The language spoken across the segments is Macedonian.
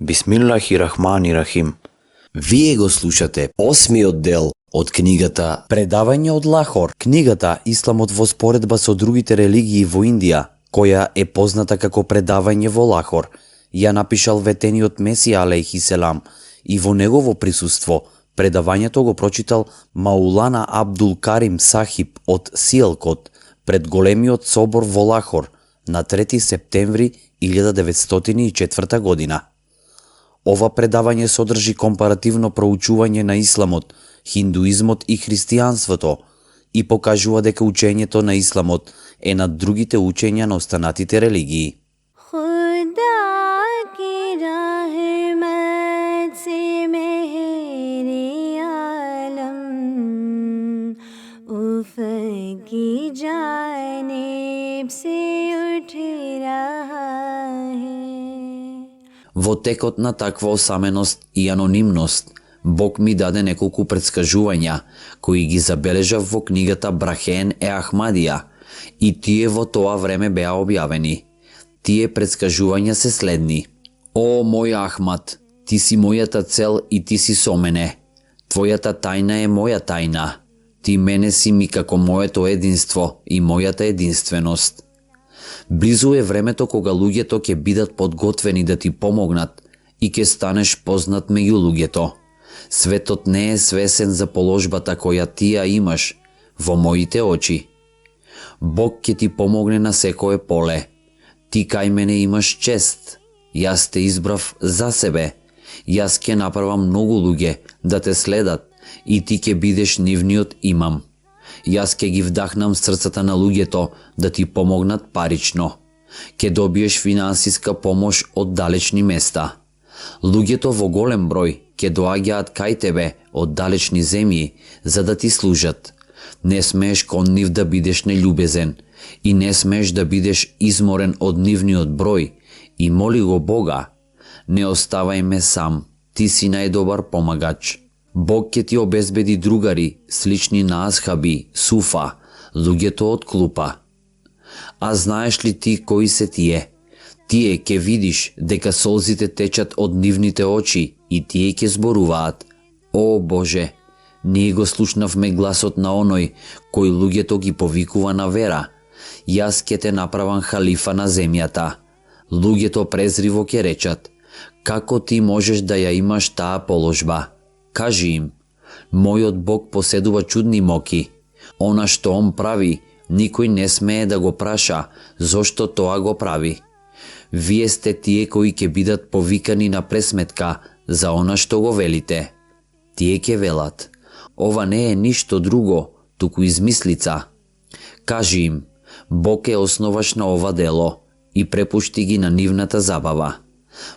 Бисмиллахи рахмани рахим. Вие го слушате осмиот дел од книгата Предавање од Лахор, книгата Исламот во споредба со другите религии во Индија, која е позната како предавање во Лахор, ја напишал ветениот Месија алейхи селам и во негово присуство предавањето го прочитал Маулана Абдул Карим Сахиб од Сиелкот пред големиот собор во Лахор на 3 септември 1904 година. Ова предавање содржи компаративно проучување на исламот, хиндуизмот и христијанството и покажува дека учењето на исламот е над другите учења на останатите религии. Во текот на таква осаменост и анонимност, Бог ми даде неколку претскажувања, кои ги забележав во книгата Брахен е Ахмадија, и тие во тоа време беа објавени. Тие претскажувања се следни. О, мој Ахмад, ти си мојата цел и ти си со мене. Твојата тајна е моја тајна. Ти мене си ми како моето единство и мојата единственост. Близу е времето кога луѓето ќе бидат подготвени да ти помогнат и ќе станеш познат меѓу луѓето. Светот не е свесен за положбата која ти ја имаш во моите очи. Бог ќе ти помогне на секое поле. Ти кај мене имаш чест. Јас те избрав за себе. Јас ќе направам многу луѓе да те следат и ти ќе бидеш нивниот имам. Јас ќе ги вдахнам срцата на луѓето да ти помогнат парично. Ќе добиеш финансиска помош од далечни места. Луѓето во голем број ќе доаѓаат кај тебе од далечни земји за да ти служат. Не смееш кон нив да бидеш нељубезен и не смееш да бидеш изморен од нивниот број и моли го Бога. Не оставај ме сам, ти си најдобар помагач. Бог ќе ти обезбеди другари, слични на Асхаби, Суфа, луѓето од клупа. А знаеш ли ти кои се тие? Тие ќе видиш дека солзите течат од нивните очи и тие ќе зборуваат. О Боже, ние го слушнавме гласот на оној кој луѓето ги повикува на вера. Јас ќе те направам халифа на земјата. Луѓето презриво ќе речат, како ти можеш да ја имаш таа положба? Кажи им, мојот Бог поседува чудни моки. Она што Он прави, никој не смее да го праша, зошто тоа го прави. Вие сте тие кои ќе бидат повикани на пресметка за она што го велите. Тие ќе велат, ова не е ништо друго, туку измислица. Кажи им, Бог е основаш на ова дело и препушти ги на нивната забава.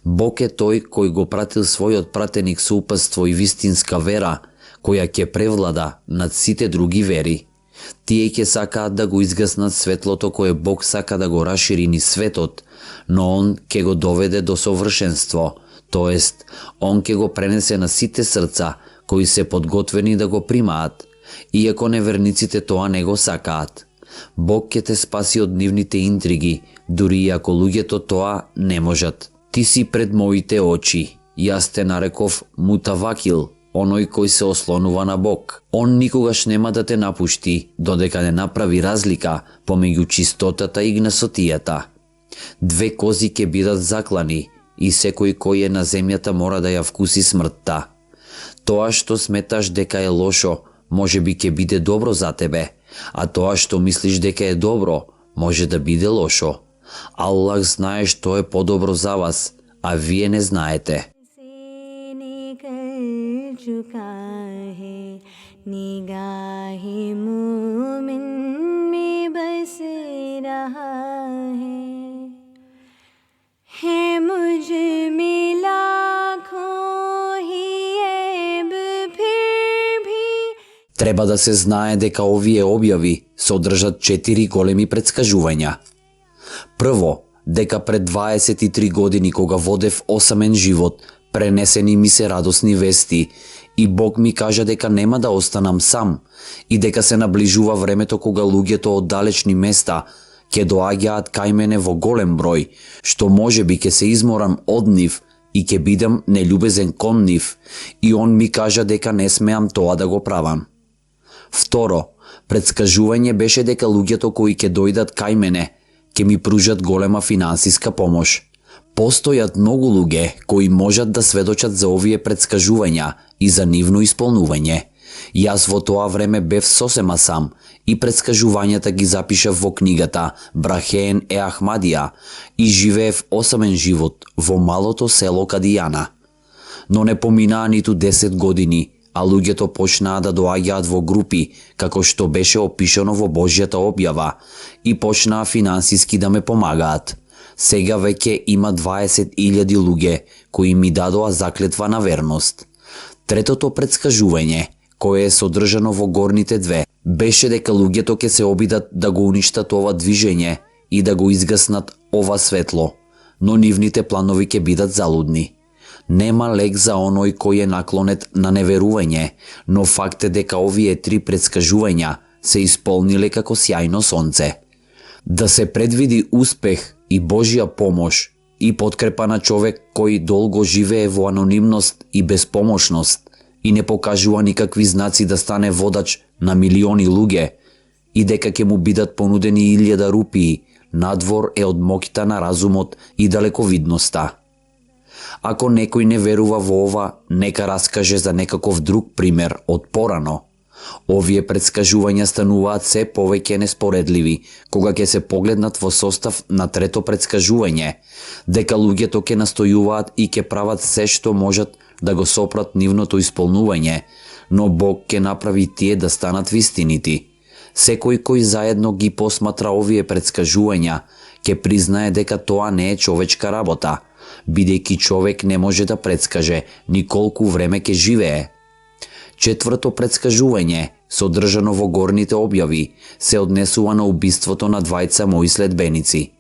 Бог е тој кој го пратил својот пратеник со упатство и вистинска вера, која ќе превлада над сите други вери. Тие ќе сакаат да го изгаснат светлото кое Бог сака да го расшири низ светот, но Он ќе го доведе до совршенство, тоест, Он ќе го пренесе на сите срца кои се подготвени да го примаат, иако неверниците тоа не го сакаат. Бог ќе те спаси од нивните интриги, дури и ако луѓето тоа не можат. Ти си пред моите очи, јас те нареков Мутавакил, оној кој се ослонува на Бог. Он никогаш нема да те напушти, додека не направи разлика помеѓу чистотата и гнасотијата. 2 кози ќе бидат заклани и секој кој е на земјата мора да ја вкуси смртта. Тоа што сметаш дека е лошо, може би ќе биде добро за тебе, а тоа што мислиш дека е добро, може да биде лошо. Аллах знае што е подобро за вас, а вие не знаете. Треба да се знае дека овие објави содржат 4 големи претскажувања. Прво, дека пред 23 години кога водев осамен живот, пренесени ми се радосни вести и Бог ми кажа дека нема да останам сам и дека се наближува времето кога луѓето од далечни места ќе доаѓаат кај мене во голем број, што може би ќе се изморам од нив и ќе бидам нелюбезен кон нив, и он ми кажа дека не смеам тоа да го правам. Второ, предскажување беше дека луѓето кои ќе дојдат кај мене, ќе ми пружат голема финансиска помош. Постојат многу луѓе кои можат да сведочат за овие предскажувања и за нивно исполнување. Јас во тоа време бев сосема сам и предскажувањата ги запишав во книгата Брахен е Ахмадија и живеев осамен живот во малото село Кадијана. Но не поминаа ниту 10 години, а луѓето почнаа да доаѓаат во групи, како што беше опишано во Божјата објава, и почнаа финансиски да ме помагаат. Сега веќе има 20.000 луѓе кои ми дадоа заклетва на верност. Третото предскажување, кое е содржано во горните две, беше дека луѓето ќе се обидат да го уништат ова движење и да го изгаснат ова светло, но нивните планови ќе бидат залудни. Нема лек за оној кој е наклонет на неверување, но факт е дека овие 3 предскажувања се исполниле како сјајно сонце. Да се предвиди успех и Божја помош и подкрепа на човек кој долго живее во анонимност и безпомошност и не покажува никакви знаци да стане водач на милиони луѓе и дека ќе му бидат понудени 1000 рупии, надвор е од моќта на разумот и далековидноста. Ако некој не верува во ова, нека раскаже за некаков друг пример од порано. Овие предскажувања стануваат се повеќе неспоредливи кога ќе се погледнат во состав на трето предскажување, дека луѓето ќе настојуваат и ќе прават се што можат да го сопрат нивното исполнување, но Бог ќе направи тие да станат вистинити. Секој кој заедно ги посматра овие предскажувања, ќе признае дека тоа не е човечка работа, бидејќи човек не може да предскаже ни колку време ќе живее. Четврто предскажување, содржано во горните објави, се однесува на убиството на двајца мои следбеници.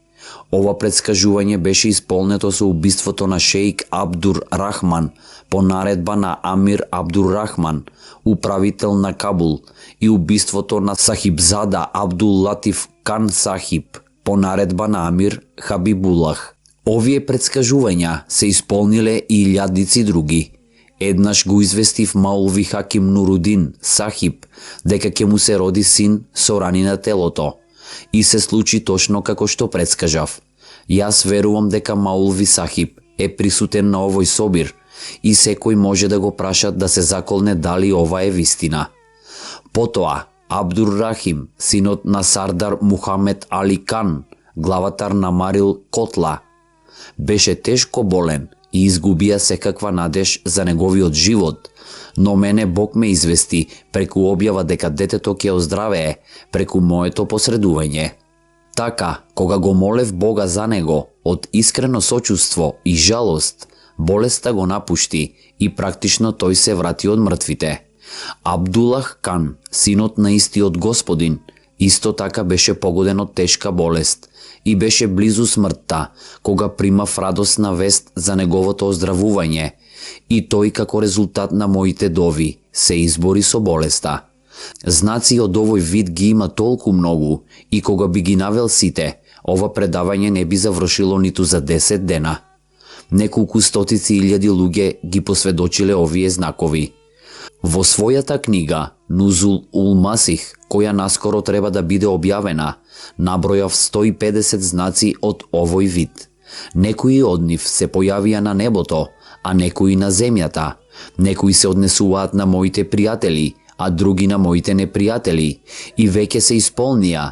Ова предскажување беше исполнето со убиството на шеик Абдур Рахман по наредба на Амир Абдур Рахман, управител на Кабул, и убиството на Сахибзада Абдул Латиф Кан Сахиб по наредба на Амир Хабибулах. Овие предскажувања се исполниле и илјадници други. Еднаш го известив Маулви Хаким Нурудин Сахиб дека ќе му се роди син со рани на телото. И се случи точно како што предскажав. Јас верувам дека Маулви Сахиб е присутен на овој собир и секој може да го праша да се заколне дали ова е вистина. Потоа, Абдур Рахим, синот на Сардар Мухамед Али Кан, главатар на Марил Котла, беше тешко болен и изгубија секаква надеж за неговиот живот, но мене Бог ме извести преку објава дека детето ќе оздравее преку моето посредување. Така, кога го молев Бога за него, од искрено сочувство и жалост, болеста го напушти и практично тој се врати од мртвите. Абдулах Кан, синот на истиот Господин, исто така беше погоден од тешка болест и беше близу смртта, кога примав радосна вест за неговото оздравување, и тој како резултат на моите дови се избори со болеста. Знаци од овој вид ги има толку многу и кога би ги навел сите, ова предавање не би завршило ниту за 10 дена. Неколку стотици илјади луѓе ги посведочиле овие знакови. Во својата книга Нузул ул Масих, која наскоро треба да биде објавена, набројав 150 знаци од овој вид. Некои од нив се појавија на небото, а некои на земјата. Некои се однесуваат на моите пријатели, а други на моите непријатели, и веќе се исполнија.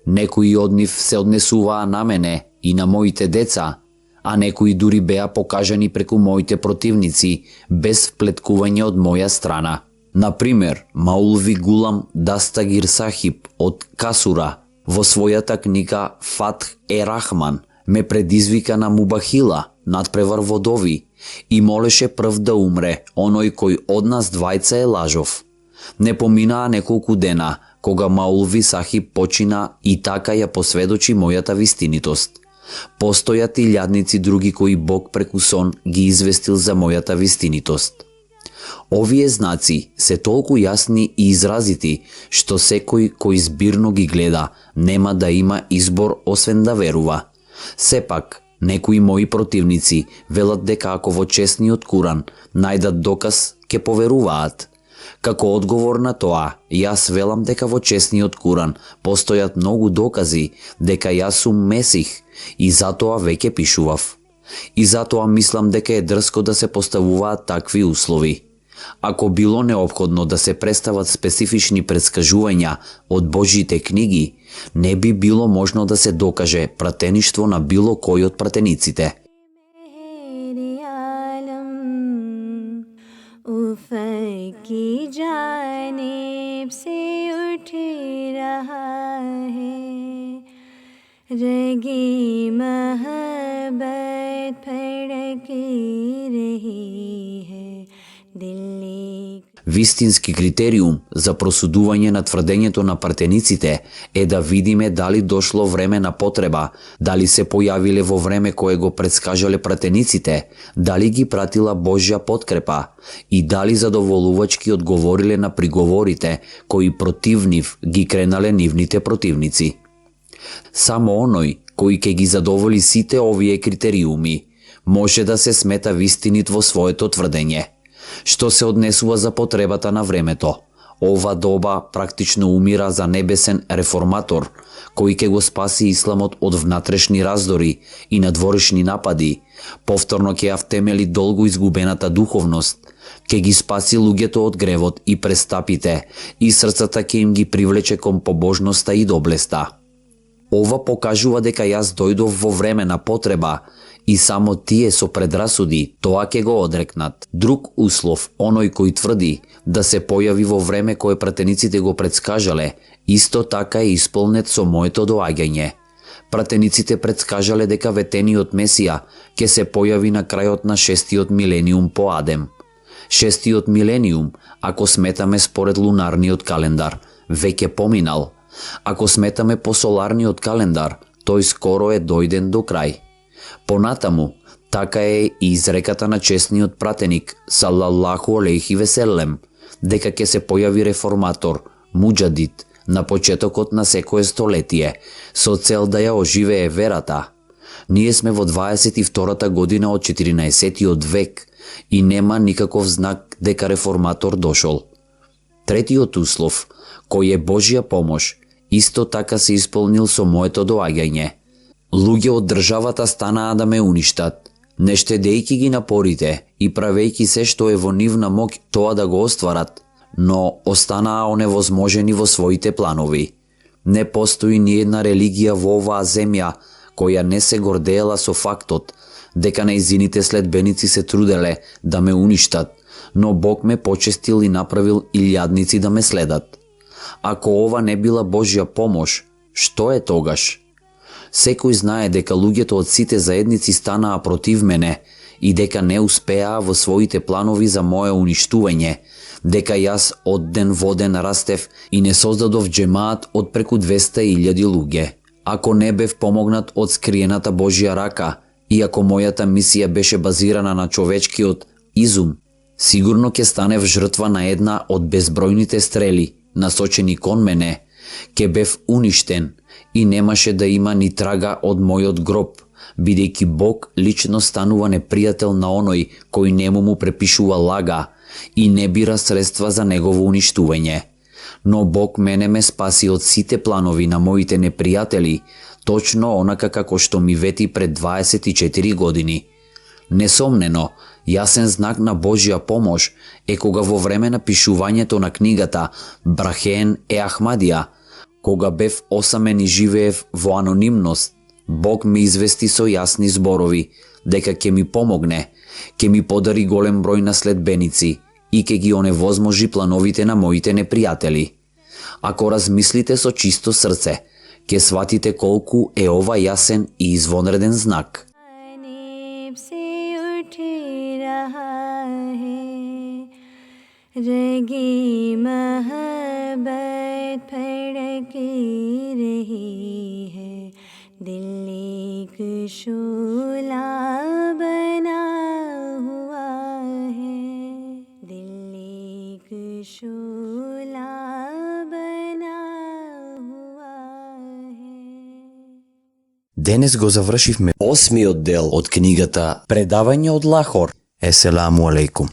Некои од нив се однесуваа на мене и на моите деца, а некои дури беа покажани преку моите противници, без вплеткување од моја страна. Например, Маулви Гулам Дастагир Сахиб од Касура во својата книга Фатх е Рахман ме предизвика на мубахила, надпревар во дови, и молеше прв да умре оној кој од нас двајца е лажов. Не поминаа неколку дена, кога Маулви Сахиб почина и така ја посведочи мојата вистинитост. Постојат и илјадници други кои Бог преку сон ги известил за мојата вистинитост. Овие знаци се толку јасни и изразити, што секој кој збирно ги гледа нема да има избор освен да верува. Сепак, Некои мои противници велат дека ако во честниот Куран најдат доказ, ќе поверуваат. Како одговор на тоа, јас велам дека во честниот Куран постојат многу докази дека јас сум Месих и затоа веќе пишував. И затоа мислам дека е дрско да се поставуваат такви услови. Ако било неопходно да се представат специфични предскажувања од Божите книги, не би било можно да се докаже пратеништво на било кој од пратениците. रगी मोहब्बत फड़की रही है दिल्ली. Вистински критериум за просудување на тврдењето на пратениците е да видиме дали дошло време на потреба, дали се појавиле во време кое го предскажале пратениците, дали ги пратила Божја подкрепа и дали задоволувачки одговориле на приговорите кои против нив ги кренале нивните противници. Само оној кој ќе ги задоволи сите овие критериуми може да се смета вистинит во своето тврдење. Што се однесува за потребата на времето, ова доба практично умира за небесен реформатор, кој ќе го спаси исламот од внатрешни раздори и надворешни напади, повторно ќе ја втемели долго изгубената духовност, ќе ги спаси луѓето од гревот и престапите и срцата ќе им ги привлече кон побожноста и доблеста. Ова покажува дека јас дојдов во време на потреба и само тие со предрасуди тоа ќе го одрекнат. Друг услов, оној кој тврди да се појави во време кое пратениците го предскажале, исто така е исполнет со моето доаѓање. Пратениците предскажале дека ветениот Месија ќе се појави на крајот на 6-тиот милениум по Адем. 6-тиот милениум, ако сметаме според лунарниот календар, веќе поминал. Ако сметаме по соларниот календар, тој скоро е дојден до крај. Понатаму, така е и изреката на честниот пратеник, салаллаху алейхи веселем, дека ќе се појави реформатор, муџадид, на почетокот на секое столетие, со цел да ја оживее верата. Ние сме во 22-та година од 14-тиот век и нема никаков знак дека реформатор дошол. Третиот услов, кој е Божја помош, исто така се исполнил со моето доаѓање. Луѓе од државата станаа да ме уништат, не штедејќи ги напорите и правејќи се што е во нивна моќ тоа да го остварат, но останаа оневозможени во своите планови. Не постои ни една религија во оваа земја која не се гордеела со фактот дека нејзините следбеници се труделе да ме уништат, но Бог ме почестил и направил илјадници да ме следат. Ако ова не била Божја помош, што е тогаш? Секој знае дека луѓето од сите заедници станаа против мене и дека не успеаа во своите планови за мое уништување, дека јас од ден во ден растев и не создадов џемаат од преку 200.000 луѓе. Ако не бев помогнат од скриената Божја рака и ако мојата мисија беше базирана на човечкиот изум, сигурно ќе станев жртва на една од безбројните стрели насочени кон мене, ќе бев уништен и немаше да има ни трага од мојот гроб, бидејќи Бог лично станува непријател на оној кој нему му препишува лага и не бира средства за негово уништување. Но Бог мене ме спаси од сите планови на моите непријатели, точно онака како што ми вети пред 24 години. Несомнено, јасен знак на Божја помош е кога во време на пишувањето на книгата Брахен е Ахмадија, кога бев осамен и живеев во анонимност, Бог ми извести со јасни зборови дека ќе ми помогне, ќе ми подари голем број на следбеници и ќе ги оневозможи плановите на моите непријатели. Ако размислите со чисто срце, ќе сватите колку е ова јасен и извонреден знак. रगी मोहब्बत फड़की रही है दिल एक शोला बना हुआ है दिल एक शोला बना हुआ है Денес го завршивме. осмиот дел од од книгата Предавање од Лахор. Еселаму алейкум.